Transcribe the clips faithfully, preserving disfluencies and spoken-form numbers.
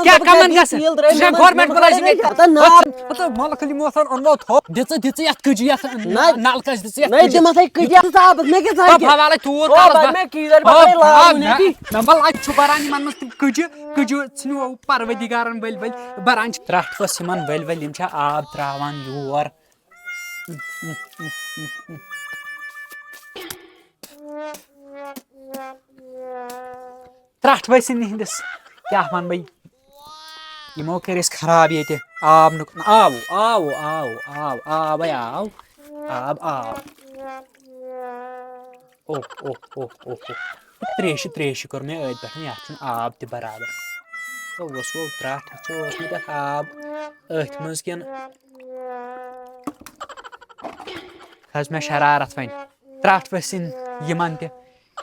کیٛاہ کَمَن گژھِ؟ ژٕ چھَکھ government مُلٲزِم ییٚتہِ؟ ہَتہ نار۔ ہَتہ مۄلہٕ کھٔلی موسَن اوٚنمو تھوٚپ۔ دِژٕ، دِژٕ یَتھ کٔجہِ، یَتھ نَلکَس دِژٕ یَتھ نہ، کٔجہِ۔ نہ، ژٕ آبَس، مےٚ کیٛاہ زانہِ؟ بہٕ حوالَے توٗر او، کَلَس بہٕ بہٕ۔ مےٚ کیٛاہ زانہِ، بہٕ او، کَرَے لاگُن آ، ییٚتی۔ نہ، نہ، بَلاے چھُ بَران یِمَن منٛز تِم کٔجہِ، کٔجہِ ژھٕنِو پَروَردِگارَن ؤلۍ ؤلۍ۔ بَران چھِ ترٛٹھ ؤژھ یِمَن ؤلۍ ؤلۍ، یِم چھِ آب ترٛاوان یور۔ ترٛٹھ ؤژھِنۍ ہِنٛدِس کیٛاہ وَنہٕ بہٕ؟ یِمو کٔرۍ أسۍ خراب ییٚتہِ۔ آب نُک-، آو، آو، آو، آو، آبَے آو۔ آب آو۔ اوہ، اوہ، اوہ، اوہ، اوہ۔ ترٛیشہِ، ترٛیشہِ کوٚر مےٚ أتھۍ پٮ۪ٹھ، یَتھ چھُنہٕ آب تہِ برابر۔ اوس وۄنۍ ترٛٹھ، اَتھ چھُ اوسمُت اَتھ آب أتھۍ منٛز کِنہٕ؟ کھٔژ مےٚ شرارت وۄنۍ۔ ترٛٹھ ؤژھِنۍ یِمن تہِ۔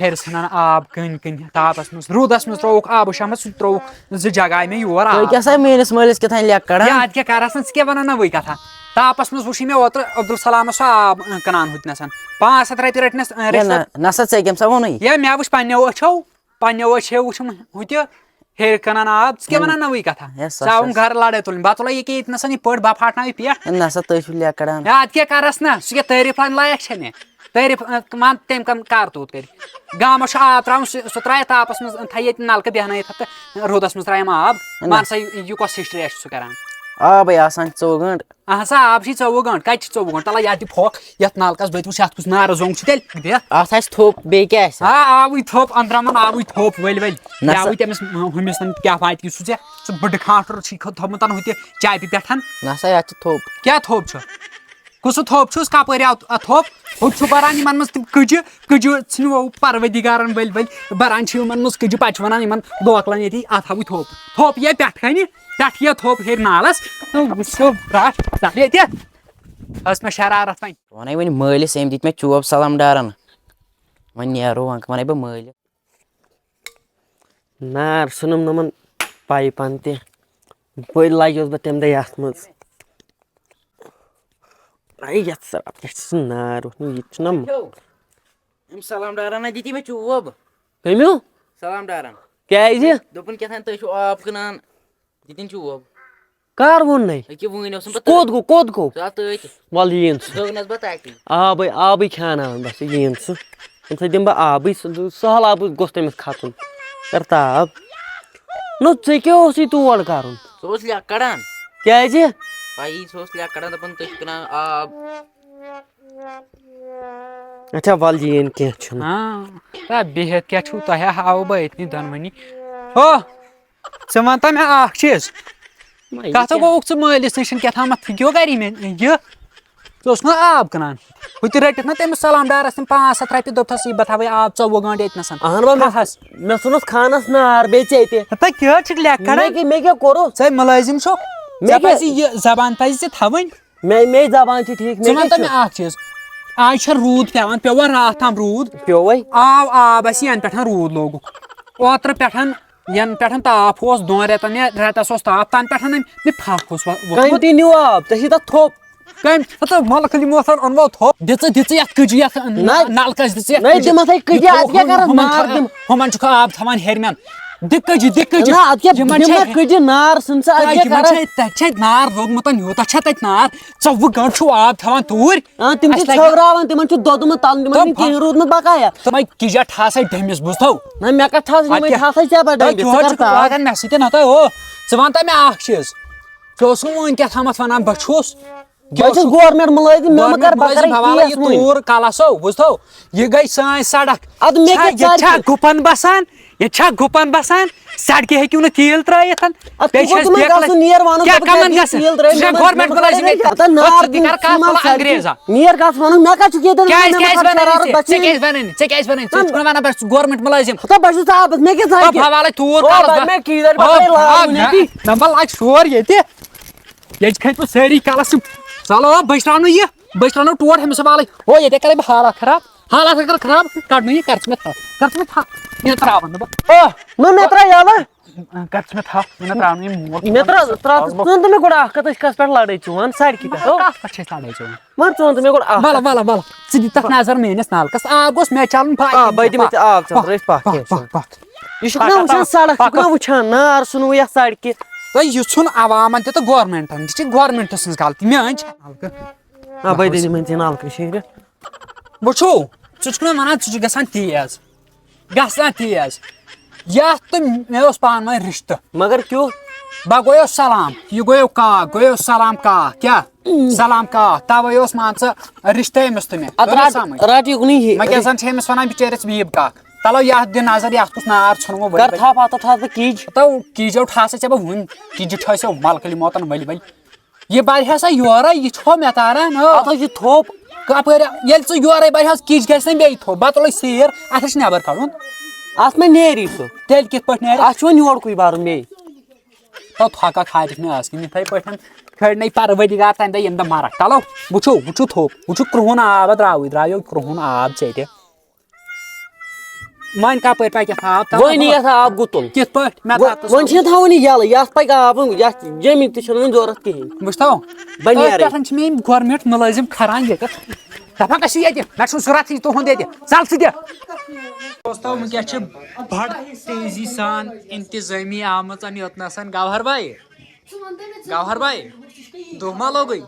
ہیٚرِ ژھٕنان آب کٔنۍ کٔنۍ تاپس منٛز۔ روٗدس منٛز ترٛووُکھ آبہٕ شامس، سُہ تہِ ترٛووُکھ زٕ جگہ آیہِ مےٚ یور تُہۍ آب۔ کیٛاہ سا میٲنِس مٲلِس کیٛاہ تام لیٚکھ کڑان؟ ہے، ادٕ کیٛاہ کرس نہٕ، ژٕ کیٛاہ ونان نہ وٕے کتھا؟ تاپس منٛز وٕچھے مےٚ اوترٕ عبدالسلامس سُہ آب، اۭں، کٕنان ہُتہِ نسن۔ پانٛژھ ہتھ رۄپیہِ رٔٹنس، اۭں، ہے، رٔٹۍ نہ، سا۔ نہ سا، ژےٚ کٔمۍ سا ووٚنُے؟ ہے، مےٚ وٕچھ پننیو أچھو۔ پننیو أچھو وُچھُم ہُتہِ ہیٚرِ کٕنان آب، ژٕ کیٛاہ وَنان نہ وٕے کَتھا؟ ہے، سۄ ژٕ آوُم چھَس گَرٕ لَڑٲے تُلٕنۍ، بہٕ تُلے ییٚکیٛاہ ییٚتہِ نَسَن یہِ پٔٹ، بہٕ پھاٹناوٕ یہِ پٮ۪ٹھ۔ ہے، نہ سا، تُہۍ چھِو لیٚکھان۔ ہے، اَدٕ کیٛاہ کَرَس نہ، سُہ کیٛاہ تعریٖف لَنہٕ لایق چھےٚ مےٚ؟ تعریٖف، اَ، مان تٔمۍ کَم کَر توٗت کٔرِتھ؟ گامَس چھُ آب ترٛاوُن، سُہ، سُہ ترٛایہِ تاپَس منٛز، تھایہِ ییٚتہِ نَلکہٕ بیٚہنٲیِتھ تہٕ روٗدَس منٛز ترٛایَم آب۔ نہ۔ مان سا، یہِ، یہِ کۄس history چھُ سُہ کَران؟ آبٕے آسان ژوٚوُہ گٲنٛٹہٕ۔ اہن سا، آب چھِ ژوٚوُہ گٲنٛٹہٕ، کَتہِ چھِ ژوٚوُہ گٲنٛٹہٕ؟ تَلہ یَتھ دِ پھۄکھ، یَتھ نَلکَس، بہٕ تہِ وٕچھِ یَتھ کُس نارٕ زوٚنگ چھُ تیٚلہِ۔ دِ۔ اَتھ آسہِ تھوٚپ، بیٚیہِ کیٛاہ آسہِ؟ آ، آوٕے تھوٚپ، أنٛدرَمَن آوٕے تھوٚپ، ؤلۍ ؤلۍ۔ نہ یہِ سا۔ آوٕے تٔمِس، ہُمِس تَن کیٛاہ واتہِ، یُس ژےٚ سُہ بٕڈٕ کھانٛٹُر چھُے کھو-، تھوٚمُت ہُتہِ چاپہِ پٮ۪ٹھ۔ نہ سا، یَتھ چھِ تھوٚپ۔ کیٛاہ تھوٚپ چھُ؟ کُس تھوٚپ چھُس؟ کَپٲرۍ آو اَتھ تھوٚپ؟ ہُتہِ چھُ بَران یِمَن منٛز تِم کٔجہِ، کٔجہِ ژھٕنِو پَروَردِگارَن ؤلۍ ؤلۍ۔ بَران چھِ یِمَن منٛز کٔجہِ، پَتہٕ چھِ وَنان یِمَن لوکلَن ییٚتی، اَتھ ہاوٕے تھوٚپ۔ تھوٚپ یہِ پٮ۪ٹھ کَنہِ، پٮ۪ٹھ یہِ تھوٚپ ہیٚرِ نالَس۔ تہٕ وٕچھو رَٹھ ژَلہِ ییٚتہِ۔ ٲس مےٚ شرارت وۄنۍ۔ وَنَے وۄنۍ مٲلِس، أمۍ دِتۍ مےٚ چوب سلام ڈارَن۔ وۄنۍ نیرو، وۄنۍ وَنَے بہٕ مٲلِس۔ نار ژھٕنُم نہٕ یِمَن پایپَن تہِ۔ بٔلۍ لَگیوس بہٕ تَمہِ دۄہ یَتھ منٛز۔ اَے یَتھ سا، اَتھ کیٛاہ چھُ سُہ نار ووٚتھمُت؟ یہِ تہِ چھُنہ م-، أمۍ سلام ڈارَن ہا دِتی مےٚ چوب۔ کٔمِو؟ سلام ڈارَن۔ کیٛازِ؟ دوٚپُن کیٛاہ تام تُہۍ چھِو آب کٕنان۔ دِتِن چوب۔ کر ووٚن نے؟ أکہِ وُہٕنۍ اوسُم بہٕ کوٚت تٔتھۍ۔ گوٚو، کوٚت گوٚو؟ سُہ آو تٔتھۍ۔ وَلہٕ یِیِن سُہ۔ دوٚگنَس بہٕ تَتی۔ آبٕے، آبٕے کھیٛاناوان بَس، یِیِن سُہ۔ تَمہِ سۭتۍ دِمہٕ بہٕ آبٕے، سُہ، سہلابٕے گوٚژھ تٔمِس کھَسُن۔ کر تاب۔ نو، ژےٚ کیٛاہ اوسُے تور کَرُن؟ سُہ اوس لیٚکھ کَڑان۔ کیٛازِ؟ پَیی، سُہ اوس لیٚکھ کَڑان، دَپان، "تُہۍ چھِو کٕنان آب۔" اچھا، وَلہٕ یِیِن، کینٛہہ چھُنہٕ۔ ہاں، تا بِہِتھ کیٛاہ چھُو تۄہہِ؟ ہاوٕ بہٕ أتنی دۄنوٕنی۔ ہو، ژٕ وَن تہٕ مےٚ اَکھ چیٖز۔ وۄنۍ کَتھ کیٛاہ؟ گوٚوُکھ ژٕ مٲلِس نِش؟ کیٛاہ تامَتھ فِکیو گَری مےٚ یہِ؟ ژٕ اوسُکھ نہ آب کٕنان؟ ہُہ تہِ رٔٹِتھ نہ تٔمِس سلام ڈارَس تِم پانٛژھ ہَتھ رۄپیہِ، دوٚپتھَس، "یہِ بہٕ تھاوَے آب ژوٚوُہ گٲنٛٹہٕ ییٚتہِ نَسَن۔" اَہَن بہٕ، مےٚ، کھَہَس۔ مےٚ ژھُنُس خانَس نار بیٚیہِ ژےٚ تہِ۔ ہَتا کیٛاہ حظ چھِکھ لیٚکھ کَڑان؟ مےٚ کیٛاہ، مےٚ کیٛاہ کوٚرُتھ؟ ژٕ ہے مُلٲزِم چھُکھ۔ مےٚ ژےٚ کیٛاہ؟ پَزِ یہِ زبان پَزِ ژےٚ تھاوٕنۍ۔ مےٚ، مےٚ زبان چھِ ٹھیٖک، ژٕ مےٚ وَن کیٛاہ تہٕ چھُ؟ مےٚ اَکھ چیٖز۔ آز چھےٚ روٗد پٮ۪وان، پیوٚوا راتھ تام روٗد؟ پیوٚوَے۔ آو آب اَسہِ یَنہٕ پٮ۪ٹھ روٗد لوگُکھ۔ اوترٕ پٮ۪ٹھ، یَنہٕ پٮ۪ٹھ تاپھ اوس، دۄن رٮ۪تَن یا رٮ۪تَس اوس تاپھ، تَنہٕ پٮ۪ٹھ مےٚ پھَکھ اوس وۄ-، ووٚتھمُت۔ Continue آب، ژےٚ چھِ تَتھ تھوٚپ۔ کٔمۍ؟ مطلب، مۄلہٕ کھٔلی موسَن اوٚنمو تھوٚپ۔ دِژٕ، دِژٕ یَتھ کٔجہِ، یَتھ نہ۔ نَلکَس دِژٕ یَتھ نہ، کٔجہِ۔ دِمَتھ ہے کٔجہِ، یہِ اَتھ کیٛاہ ہُمَن کَرَکھ تھا-، نار دِم؟ ہُمَن چھُکھ آب تھاوان ہیٚرمٮ۪ن۔ دِ کٔجہِ، دِ کٔجہِ۔ نہ، اَتھ کیٛاہ یِمَن دِمہٕ چھے نہ کٔجہِ نار، ژھٕن ژٕ اَتھ کیٛاہ یِمَن کَرَکھ؟ چھے، تَتہِ چھے نار لوٚگمُت، یوٗتاہ چھا تَتہِ نار؟ ژوٚوُہ گٲنٛٹہٕ چھُو آب تھاوان توٗرۍ۔ آ، تِم چھِ اَسہِ لَگہِ ژھٮ۪وراوان، تِمَن چھُ دوٚدمُت تَلہٕ، تِمَن تِم چھُنہٕ کِہیٖنۍ روٗدمُت بقایا۔ تِمَے کِجا ٹھاسَے ڈٔمِس، بوٗزتھو؟ نہ، مےٚ کَتھ ٹھاسَے، اَدٕ یِمَے کیٛاہ؟ ٹھاسَے ژےٚ پٮ۪ٹھ تۄہہِ ڈٔمِس، ژٕ یورٕ کَر چھُکھ تاپھ؟ لاگان مےٚ سۭتۍ، نہ تۄہہِ ہو۔ ژٕ وَن تہٕ مےٚ اَکھ چیٖز۔ ژٕ اوسُکھ وۄنۍ کیٛاہ تھامَتھ وَنان، بہٕ چھُس بہٕ چھُس government مُلٲزِم، مےٚ مہٕ کَر، بہٕ کَرَے government مُلٲزِم، بہٕ والَے case یہِ وٕنۍ۔ توٗر کَلَس ہو، بوٗزتھو؟ یہِ گٔے سٲنۍ سڑک۔ اَدٕ مےٚ چھا، کیٛاہ ییٚتہِ چھا ژَلہِ؟ گُپَن بَسان؟ ییٚتہِ چھا گُپَن بَسان؟ سڑکہِ ہیٚکِو نہٕ تیٖل ترٛٲیِتھ۔ اَدٕ بیٚیہِ تہِ چھِ گوٚو اَسہِ تِمَن بیکلَس-، گژھُن، نیر وَنُن، کیٛاہ دَپُن، کَمَن کیٛازِ گژھِ؟ تیٖل ترٛٲیِتھ؟ ژٕ چھَکھ government مُلٲزِم ییٚتہِ۔ ہَتہ نار ژٕ تہِ کَر کَتھ، ژٕ ما ژٕ سَڑکہِ؟ انگریزا۔ نیر کَتھ وَنُن؟ مےٚ کَتھ چھُکھ ییٚتہِ کیٛازِ، وَنان؟ کیٛازِ مےٚ وَنان کَتھ ژےٚ؟ ژےٚ شرارت؟ کیٛازِ وَنان؟ ژےٚ کیٛازِ وَنان؟ ژٕ چھُکھ نہ وَنان بہٕ چھُس government مُلٲزِم۔ ہَتہ بہٕ چھُس ژٕ آبَس، مےٚ کیٛاہ زانہِ؟ بہٕ حوالَے توٗر او کَلَس بہٕ۔ بہٕ۔ مےٚ کِہیٖنۍ زَن، بہٕ او، کَرَے لاگُن آ، ییٚتی۔ نہ، بہٕ لاگہٕ شور ییٚتہِ۔ ییٚتہِ کھٔتۍ پَتہٕ سٲری کَلَس یِم۔ چلو، بہٕ بَچراونہٕ یہِ۔ بہٕ بَچراونہٕ ٹوٹھ أمِس حوالَے۔ او، ییٚتے کَرَے بہٕ حالات خراب۔ حالات اگر خراب کَڑنہٕ یہِ، کَر ژٕ مےٚ تھَپھ۔ کَر ژٕ مےٚ تھَپھ۔ یہِ ترٛاوَن نہٕ بہٕ۔ او، نہ، مےٚ ترٛاو یَلہٕ۔ کَر ژٕ مےٚ تھَپھ۔ مےٚ نہ ترٛاوَن یہِ موت۔ مےٚ ترٛاو، ترٛاو ژٕ، ژٕ وَن تہٕ مےٚ گۄڈٕ اَکھ کَتھ، أسۍ کَس پٮ۪ٹھ لَڑٲے ژٕ وَن سڑکہِ پٮ۪ٹھ؟ مگر کَتھ پٮ۪ٹھ چھِ أسۍ لَڑٲے ژٕ وَن؟ وَن ژٕ وَن تہٕ مےٚ گۄڈٕ اَکھ وَلہٕ، کَتھ۔ وَلہٕ، وَلہٕ۔ ژٕ دِ تَتھ نظر میٛٲنِس نَلکَس۔ آب گوٚژھ مےٚ چَلُن پَتھ۔ آ، بہٕ دِمَے ژےٚ آب چَلُن، پَتھ، رٔٹۍ پَتھ، پَتھ، کینٛہہ چھُنہٕ۔ پَتھ، پَتھ۔ یہِ چھُکھ نا پکا، وٕچھان پکا، سڑک، چھُکھ نا پکا۔ وٕچھان نار ژھُنوُ یتھ سڑکہِ؟ تۄہہِ یہِ ژھُن عوامن تہِ تہٕ گورمنٹن تہِ، یہِ چھِ گورمنٹس ہٕنٛز غلطی، میٲنۍ چھِ نلکہٕ۔ آ، بٔے دِنۍ یِمن تہِ نلکہٕ شیٖرِتھ۔ وٕچھِو، ژٕ چھُکھ نا ونان، ژٕ چھُکھ گژھان تیز، گژھان تیز۔ یتھ تہٕ مےٚ اوس پانہٕ ؤنۍ رشتہٕ۔ مگر کیُتھ؟ بہٕ گویو سلام، یہِ گویو کاک، گویو سلام کاک، کیٛاہ؟ سلام کاک، توے اوس مان ژٕ رشتہٕ أمِس تہٕ مےٚ۔ اتھ توٚر رٹ-، سمجھ؟ رٹ یہِ کُنی ہی۔ وۄنۍ کیٛاہ زن چھِ أمِس ونان بچٲرِس ویٖب کاک؟ تلو یتھ دِ نظر، یتھ کُس نار ژھُنمُت ؤلۍ کر ؤلۍ۔ تھپھ، اتھ ٹھاس بہٕ کِج۔ تو کِجو ٹھاسے ژےٚ بہٕ وُنۍ، کِجہِ ٹھٲسیو ملکہٕ موتن ؤلۍ ؤلۍ۔ یہِ بَرِ ہا سا یورَے، یہِ چھُ مےٚ تاران، ہو۔ اَتھ حظ چھُ تھوٚپ۔ کَپٲرۍ؟ ییٚلہِ ژٕ یورَے بَرِ حظ، کِچ گژھِ نہ بیٚیہِ تھوٚپ، بَتہٕ تُلٕے سیٖر، اَتھ چھِ نٮ۪بَر کَڑُن۔ اَتھ ما نیری سُہ؟ تیٚلہِ کِتھ پٲٹھۍ نیرِ؟ اَتھ چھُ وۄنۍ یورکُے بَرُن بیٚیہِ۔ تو تھۄکھ اَکھ ہاتِکھ نہٕ آز کِہیٖنۍ، یِتھَے پٲٹھۍ کھٲلۍ نَے پَروَردِگار تَمہِ دۄہ ییٚمہِ دۄہ مَرَکھ۔ چلو، وٕچھو، وٕچھو تھوٚپ، وٕچھو کرٛہُن آب، درٛاوٕے، درٛایو کرٛہُن آب ژےٚ تہِ۔ وۄنۍ کپٲرۍ پکہِ آب؟ تھاو وۄنۍ نہٕ۔ یتھ آب گُتُل۔ کِتھ پٲٹھۍ؟ مےٚ وۄنۍ، تھاو ژٕ وۄنۍ چھِنہٕ تھاوُن یہِ یلہٕ، یتھ پکہِ آب وۄنۍ، یتھ زٔمیٖن تہِ چھُنہٕ وۄنۍ ضروٗرت کِہیٖنۍ۔ وٕچھ تو، وۄنۍ أتھۍ نیرے۔ پٮ۪ٹھ چھِ مےٚ یِم گورمٮ۪نٛٹ مُلٲزِم کھران ییٚتٮ۪تھ۔ دپان گژھِ ییٚتہِ، مےٚ چھُنہٕ ضروٗرت یہِ تُہُنٛد ییٚتہِ، ژل ژٕ تہِ۔ دوستو، وٕنکیٚس چھِ بڑٕ تیزی سان انتظٲمی آمٕژ یوٚتنس۔ گوہر بھائی، گوہر بھائی، دۄہ ما لوٚگُے؟